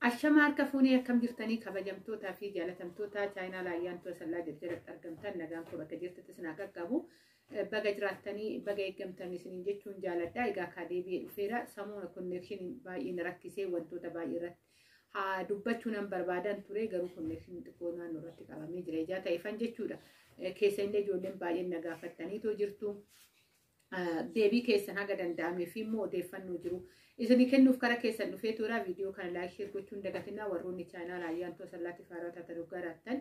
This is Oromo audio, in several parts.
Ashama harka fuunee, akkam jirtanii, kabajamtootaa fi jaalatamtoota chaayinaa Ayyaantuu Asallaa jalatti argamtan? Nagaan koo bakka jirtutti isin haa qaqqabu. Baga jiraattanii, baga eeggamtan isiniin jechuun jaaladha. Egaa kaa deebi'ee dhufeera. Samuuna connectioniin baay'ee na rakkisee, wantoota baay'ee irratti haa dubbachuu nan barbaadan ture, garuu connectioniin xiqqoo naannoo irratti qabamee jira. Ijaa ta'eefan jechuudha. Keessa illee ijoolleen baay'een na gaafattaniitoo jirtu. Deebii keessan haga danda'amee fi immoo odeeffannoo jiru isinii kennuuf kara keessan dhufee tura. Viidiyoo kana like, share gochuun dagatinaa. Warroonni chaayinaa Ayyaantuu Asallaatti faaraa taatan garaattan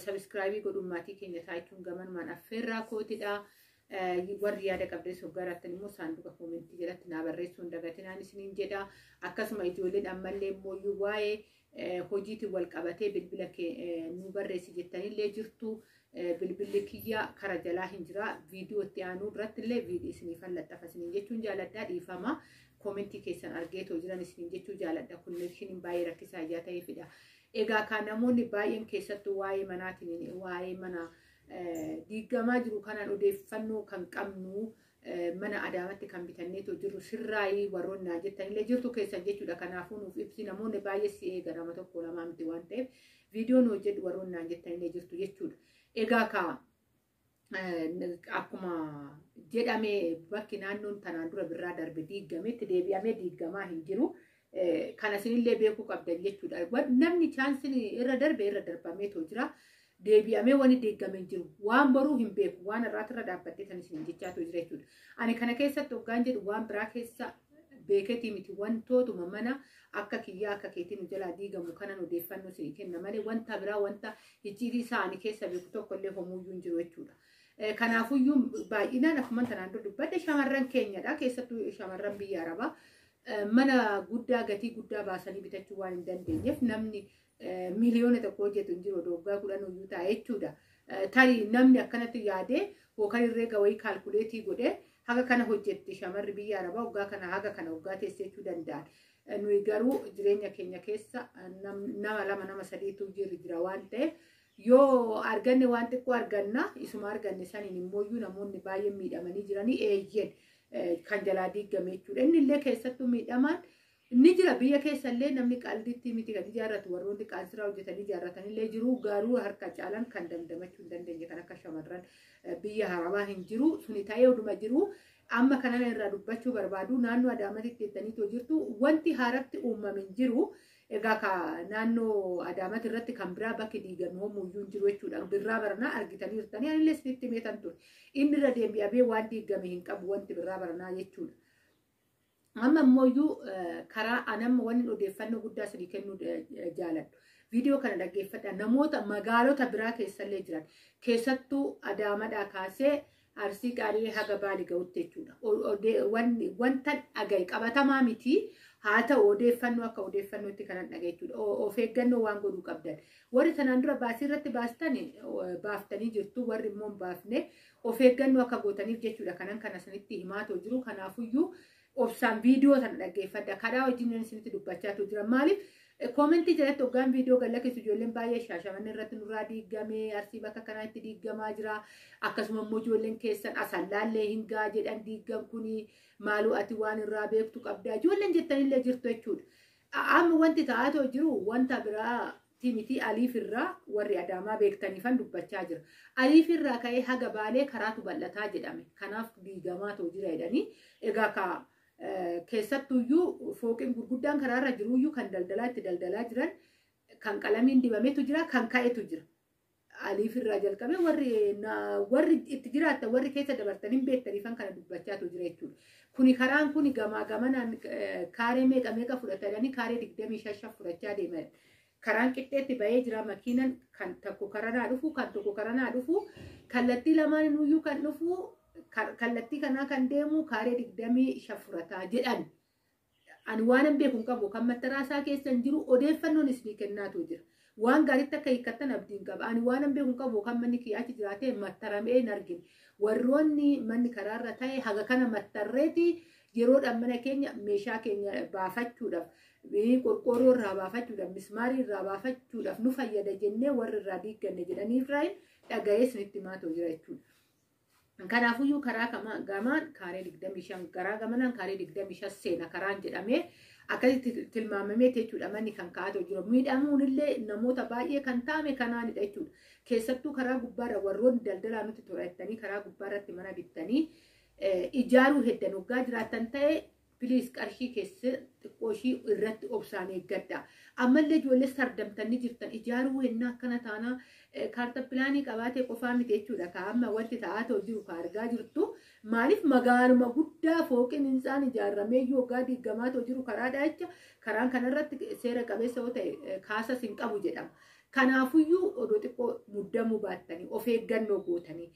subscribe godhuun maatii keenya taa'ichuun gamanumaan affeerraa kootidha. Warri yaada qabdees hoggaaraattan immoo saanduqa commentii jalatti naa barreessuun dagatinaan isiniin jedha. Akkasuma ijoolleen ammallee immoo waa'ee hojiitiin wal qabatee bilbila nu barreessi jettanillee jirtu. Bilbilli kiyya kara jalaa hin jira. Viidiyoo itti aanuu irratti illee isiniif laxxafa isiniin jechuun jaaladha. Dhiifama, commentii keessan argeetoo jiran isiniin jechuu jaaladha. Connectioniin baay'ee rakkisaa ijaa ta'eefidha. Egaa kan namoonni baay'een keessattuu waa'ee manaatiin, waa'ee mana diigamaa jiru kanaan odeeffannoo kan qabnu, mana Adaamatti kan bitanneetoo jirru sirraayii warroonni naa jettanillee jirtu keessan jechuudha. Kanaafuu nuuf ibsi, namoonni baay'ee si eega, nama tokko lamaa miti waan ta'eef viidiyoo nu hojjedhu warroonni naan jettanillee jirtu jechuudha. Egaa kaa akkuma jedhame, bakki naannoon tanaan dura birraa darbe diigametti deebi'amee diigamaa hin jiru. Kana isinillee beekuu qabdan jechuudha. Namni chanceiin irra darbe irra darbameetoo jira. Deebi'amee wani diigame hin jiru. Waan boruu hin beeku. Waan irraati irra dhaabbattee kan isin jechaatu jira jechuudha. Ani kana keessatti hoggaan jedhu waan biraa keessa beeketii miti, wantootuma mana akka kiyyaa akka keetii nu jalaa diigamu kanan odeeffannoo isin kenna malee wanta biraa, wanta icciitii isaa ani keessa beeku tokko illee homuuyyuu hin jiru jechuudha. Kanaafuyyuu baay'inaan akkuma tanaan dura dubbadhe shamarran keenyadha, keessattuu shamarran biyya Arabaa mana guddaa gatii guddaa baasanii bitachuu waan hin dandeenyeef, namni 1 miliyoona hojjetu hin jiru waggaa 10 iyyuu ta'a jechuudha. Tarii namni akkanatti yaadee yookaan herreega wayii calculate godhee haga kana hojjetti shamarri biyya Arabaa waggaa kana haga kana waggaa teessee jechuu danda'an. Nuyi garuu jireenya keenya keessa nama lama, nama sadiitu jira waan ta'eef, yoo arganne waan xiqqoo arganna. Isuma arganne saniin immoo namoonni baay'een miidhamanii jiranii, eeyyeen, kan jalaa diigame jechuudha. Inni illee keessattuu miidhamaan ni jira. Biyya keessallee namni qaldiitti miti kan ijaarratu, warroonni qaansiraa hojjetanii ijaarratanillee jiru, garuu harka caalan kan dandamachuu hin dandeenye kan akka shamarran biyya Arabaa hin jiru. Suni ta'ee oduma jiru, amma kanana irraa dubbachuu barbaadu, naannoo Adaamatti jettaniitoo jirtu, wanti haaratti uumame hin jiru. Egaa ka naannoo Adaamatti irratti kan biraa bakki diigame homuyyuu hin jiru jechuudha. Birraa baranaa argitanii jirtanii, anillee isinitti himeetan ture. Inni irra deebi'amee waan diigame hin qabu wanti birraa baranaa jechuudha. Amma immoo karaa anamma wanni odeeffannoo guddaa isinii kennuu jaaladhu. Viidiyoo kana dhaggeeffadha. Namoota magaalota biraa keessallee jiran, keessattuu Adaamadhaa kaasee Arsii Qaarii haga Baalii ga'utti jechuudha. Wanta dhagaye qabatamaa miti. Haa ta'u, odeeffannoo akka odeeffannootti kanan dhagaye jechuudha. Of eeggannoo waan godhuu qabdan. Warri tanaan dura baasii irratti baastan baaftanii jirtu. Warri immoo hin baafne of eeggannoo akka gootaniif jechuudha. Kanan kana isinitti himaatoo jiru. Kanaafuyyuu obsaan viidiyoo sana dhaggeeffadha. Kadhaa wajjin isinitti dubbachaatu jira. Maaliif, commentii jalatti hoggaan viidiyoo gallakkisu ijoolleen baay'ee Shaashamanne irratti nurraa diigamee, Arsii bakka kanaatti diigamaa jira. Akkasuma immoo ijoolleen keessan Asallaallee hin gaa jedhan, diigan kuni maaloo ati waan irraa beektu qabda ijoolleen jettanillee jirtu jechuudha. Amma wanti ta'aatoo jiru wanta biraa miti, Aliif irraa warri Adaamaa beektaniifan dubbachaa jira. Aliif irraa ka'ee haga Baalee karaatu bal'ataa jedhame. Kanaaf diigamaatoo jira jedhanii. Egaa ka keessattuyyuu fooqiin gurguddaan karaarra jiruyyuu kan daldalaa itti daldalaa jiran, kan qalamiin dibametu jira, kan ka'etu jira. Aliif irraa jalqabee warri itti jiraattan, warri keessa dabartanii beektaniifan kana dubbachaatu jira jechuudha. Kuni karaan kuni gamaa gamanaan kaaree meeqa meeqa fudhatanii, kaaree 25 fudhachaa deeman. Karaan qixxeetti bahee jira, makiinan kan tokko karanaa dhufu, kan tokko karanaa dhufu, kallattii lamaaninuyyuu kan dhufu, kallattii kanaa kan deemu kaaree 25 fudhataa jedhan. Ani waan hin beeku hin qabu, kan mattaraasaa keessa hin jiru, odeeffannoon isinii kennaatu jira. Waan gaariitti akka hiikkattan abdiin qaba. Ani waan hin beeku hin qabu, kan manni kiyya achi jiraatee mattaramee hin argine. Warroonni manni karaarra ta'e haga kana mattarreeti yeroodhaan mana keenya meeshaa keenya baafachuudhaaf, qorqoorroo irraa baafachuudhaaf, mismaarii irraa baafachuudhaaf nu fayyada jennee warri irraa diigganne jedhanii irraa dhaga'ee isinitti himaatu jira jechuudha. Kanaafuyyuu karaa gamaan kaaree 25, garaa gamanaan kaaree 25 seena karaan jedhamee Akkasitti tilmaamamee jechuudha manni kan ka'aa jiru. Miidhamuun illee namoota baay'ee kan taame kanaanidha jechuudha. Keessattuu karaa gubbaarra warroonni daldalaa nuti to'attanii karaa gubbaarratti mana bittanii ijaaruu heddan waggaa jiraatan ta'e piliis qarshii keessa xiqqoo ishii irratti obsaan eeggadha. Ammallee ijoollee sardamtanii jirtan ijaaruu hennaa akkana taanaa kaarta pilaanii qabaatee qofaa miti jechuudha. Ka amma wanti ta'aa ta'u jiru ka argaa jirtu maaliif magaaluma guddaa fooqiin hinsaan ijaaramee waggaa diigamaa ta'u jiru karaadha jecha karaan kanarratti seera qabeessa yoo ta'e kaasas hin qabu jedhama. Kanaafuyyuu odoo xiqqoo muddamuu baattanii of eeggannoo gootanii.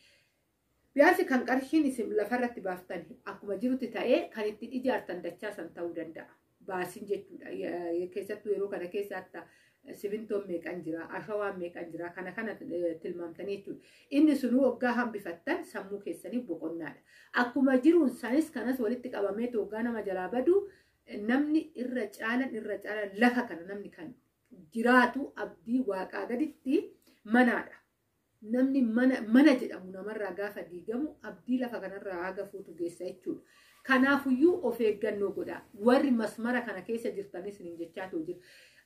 Biyaasi kan qarshiin isin lafarratti baaftan akkuma jirutti ta'ee kan ittiin ijaartan dachaa san ta'uu danda'a. Baasiin jechuudha. Keessattuu yeroo kana keessa simintoon meeqan jira, ashawaan meeqan jira, kana kana tilmaamtanii jechuudha. Inni sunuu waggaa hambifattan sammuu keessanii boqonnaadha. Akkuma jiruun sanis kanas walitti qabamee waggaa nama jalaa badu namni irra caalan lafa kana namni kan jiraatu abdii waaqaa gaditti manaadha. Namni mana jedhamu namarraa gaafa diigamu abdii lafa kanarraa haga fuutu geessa jechuudha. Kanaafuyyuu of eeggannoo godha. Warri masmara kana keessa jirtanis ni jechaatu jira.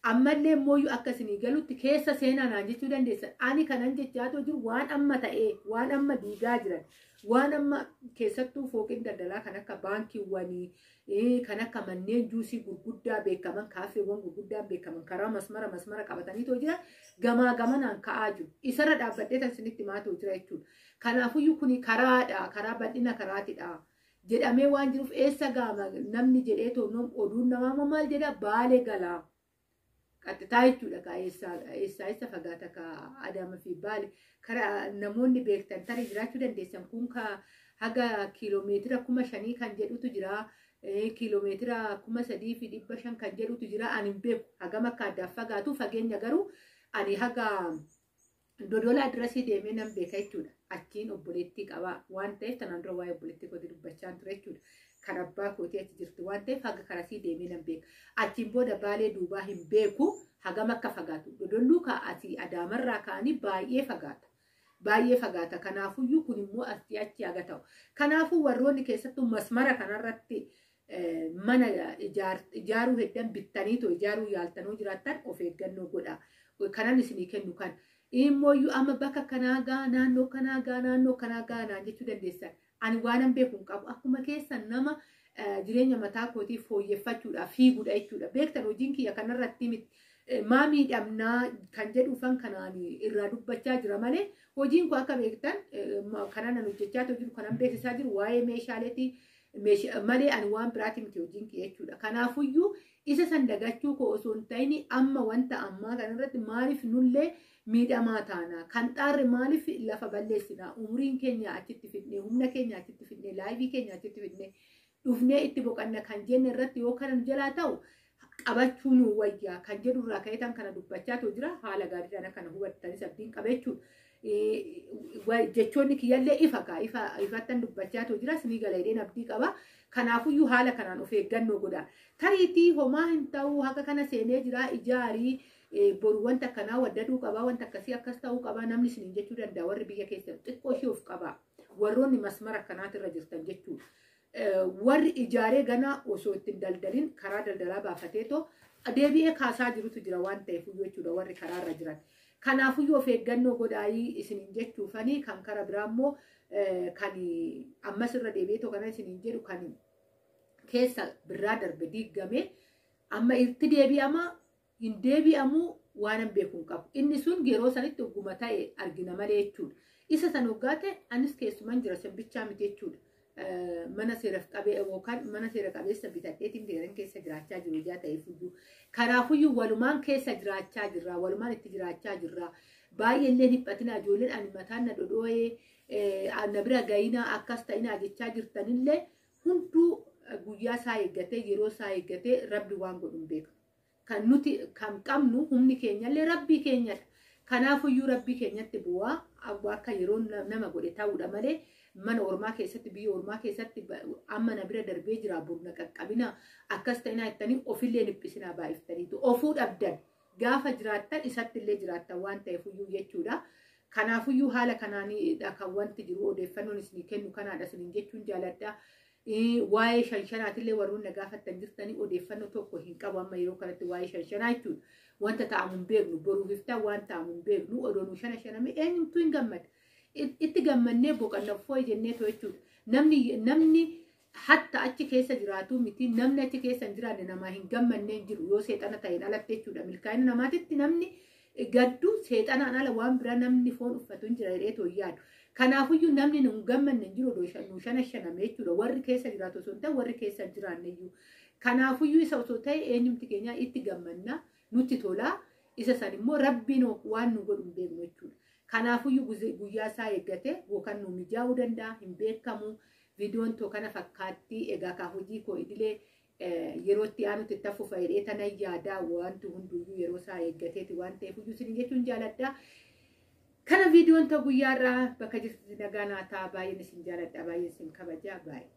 Ammallee immoo akka isinii galutti keessa seenaa naan jechuu dandeessan. Ani kanan jechaatu jiru waan amma ta'ee, waan amma diigaa jiran, waan amma keessattuu fooqiin daldalaa kan akka baankiiwwanii, kan akka manneen juusii gurguddaa beekaman, kaafeewwan gurguddaa beekaman karaa masmara qabataniitoo jira. Gamaa gamanaan ka'aa jiru. Isarra dhaabbadhee tan isinitti himaatu jira jechuudha. Kanaafuyyuu kuni karaadha, karaa bal'ina karaatidha jedhamee waan jiruuf eessa gaama namni jedhee toonnoon oduun namaa maal jedha Baalee galaa. Qaxxitaa jechuudha kaa eessaa fagaata kaa Adaama fi Baale karaa namoonni beektan tarii jiraachuu dandeessan kun kaa haga kiiloomeetira 5,000 kan jedhutu jira. Kiiloomeetira 3,500 kan jedhutu jira. Ani hin beeku hagam akka addaaf fagaatu fageenya garuu ani haga Dodolaa dirasii deemee nan beeka jechuudha. Achiin obboleettii qaba waan ta'eef tanaan dura waa'ee obboleettii kootii dubbachaa ture jechuudha. Kan abbaa kootii achi jirtu waan ta'eef haga karasii deemee nan beeka. Achiin booda Baalee duubaa hin beeku hagam akka fagaatu. Dodolluu asii Adaamarraa ka'anii baay'ee fagaata. Baay'ee fagaata. Kanaafuyyuu kun immoo asii achi haga ta'u. Kanaafuu warroonni keessattuu masmara kanarratti mana ijaaruu heddan bittaniitoo ijaaruu yaaltanuu jiraattan of eeggannoo godha. Kanan isinii kennu kan. Immooyyuu amma bakka kanaa gaa naannoo kanaa gaa naannoo kanaa gaa naan jechuu dandeessan. Ani waanan beeku hin qabu. Akkuma keessan nama jireenya mataa kootii fooyyeffachuudhaaf fiiguudha jechuudha. Beektan hojiin kiyya kanarratti miti. Maa miidhamnaa kan jedhuufan kanaan irraa dubbachaa jira malee hojiin koo akka beektan kanan an hojjechaa jiru kanan beeksisaa jiru waa'ee meeshaaleetii malee ani waan biraati miti hojiin kiyya jechuudha. Kanaafuyyuu isa san dagachuu koo osoo hin ta'in amma wanta ammaa kanarratti maaliif nullee miidhamaa taana kan xaarre maaliif lafa balleessinaa umriin keenya achitti fidnee humna keenya achitti fidnee laayivii keenya achitti fidnee dhufnee itti boqanna kan jenne irratti yoo kana nu jalaa ta'u qabachuu nu wayyaa kan jedhu irraa ka'eetan kana dubbachaatu jira. Haala gaariidhaan akkana hubattanis abdiin qaba jechuudha. Jechoonni kiyyallee ifa kaa ifattan dubbachaatu jira sinii gala jedheen abdii qaba. Kanaafuyyuu haala kanaan of eeggannoo godha. Tariitii homaa hin ta'uu haga kana seenee jira ijaarii boru wanta akkanaa waddaduu qabaa wanta akkasii akkas ta'uu qabaa namni isiniin jechuu danda'a warri biyya keessa xiqqoo ishee of qabaa warroonni masmara akkanaatirra jirtan jechuudha. Warri ijaaree ganaa osoo ittiin daldalin karaa daldalaa baafateetoo deebi'ee kaasaa jirutu jira waan ta'eef jechuudha warri karaarra jiran. Kanaafuyyuu of eeggannoo godhaayii isiniin jechuufanii kan kara biraa immoo kan ammas irra deebi'eetoo kana isiniin jedhu kan keessa birraa darbe diigame amma itti deebi'ama hin deebi'amu waan hin beeku hin qabu. Inni sun yeroo sanitti ogguma ta'e argina malee jechuudha. Isa san hoggaa ta'e anis keessuman jira simbichaa miti jechuudha. Mana seeraaf qabee yookaan mana seera qabeessa bitadheetiin deeran keessa jiraachaa jiru ijaa ta'eefuyyuu. Kanaafuyyuu walumaan keessa jiraachaa jirra. Walumaan itti jiraachaa jirra. Baay'eellee dhiphatina ijoolleen ani mataan na dhodhoo'ee na bira gayinaa akkas ta'inaa jechaa jirtanillee hunduu guyyaa isaa eeggatee yeroo isaa eeggatee rabbi waan godhu hin beeku. Kan nuti kan qabnu humni keenyallee rabbii keenyadha. Kanaafuyyuu rabbii keenyatti bu'aa akka yeroo nama godhe ta'uudha malee mana ormaa keessatti biyya ormaa keessatti amma na bira darbee jira boru na qaqqabina akkas ta'inaa jettanii ofillee dhiphisinaa baay'iftaniitu ofuu dhabdan gaafa jiraattan isattillee jiraattan waan ta'eefuyyuu jechuudha. Kanaafuyyuu haala kanaanidha kan wanti jiru odeeffannoon isinii kennu kanaadha isiniin jechuun jaaladha. Waa'ee shanshanaatillee warroonni na gaafattan jirtanii, odeeffannoo tokko hin qabu amma yeroo kanatti waa'ee shanshanaa jechuudha. Wanta ta'amu hin beeknu, boruuf iftaan waan ta'amu hin beeknu. Odoo nu shana shaname eenyumtuu hin gammada. Itti gammannee boqannaffoo jenneetu jechuudha. Namni hatta achi keessa jiraatu miti, namni achi keessa hin jiraanne namaa hin gammannee hin jiru yoo seexana ta'een alatti jechuudha. Milkaa'ina namaatitti namni gaddu seexanaan ala waan biraa namni foon uffatu hin jira jedhee hin yaadu. Kanaafuyyuu namni nu hin gammanne hin jiru odoo nu shana shaname jechuudha. Warri keessa jiraatu osoo hin ta'e, warri keessa hin jiraanne iyyuu. Kanaafuyyuu isa osoo ta'e eenyumti keenya itti gammanna, nutti tolaa. Isa san immoo Rabbiin waan nu godhu hin beeknu jechuudha. Kanaafuyyuu guyyaa isaa eeggate yookaan nu mijaa'uu danda'a, hin beekamu. Viidiyoon too kana fakkaatti. Egaa kaa hojii koo idilee yeroo itti aanutti itti fufa jedhee tanan yaadaa. Wanti hunduyyuu yeroo isaa eeggateeti waan ta'eef iyyuu isin jechuun jaaladha. Kana viidiyoon ta'u guyyaarraa. Bakka jirtu nagaa naa ta'a. Baay'een isin jaaladha, baay'een isin kabaja, baay'ee.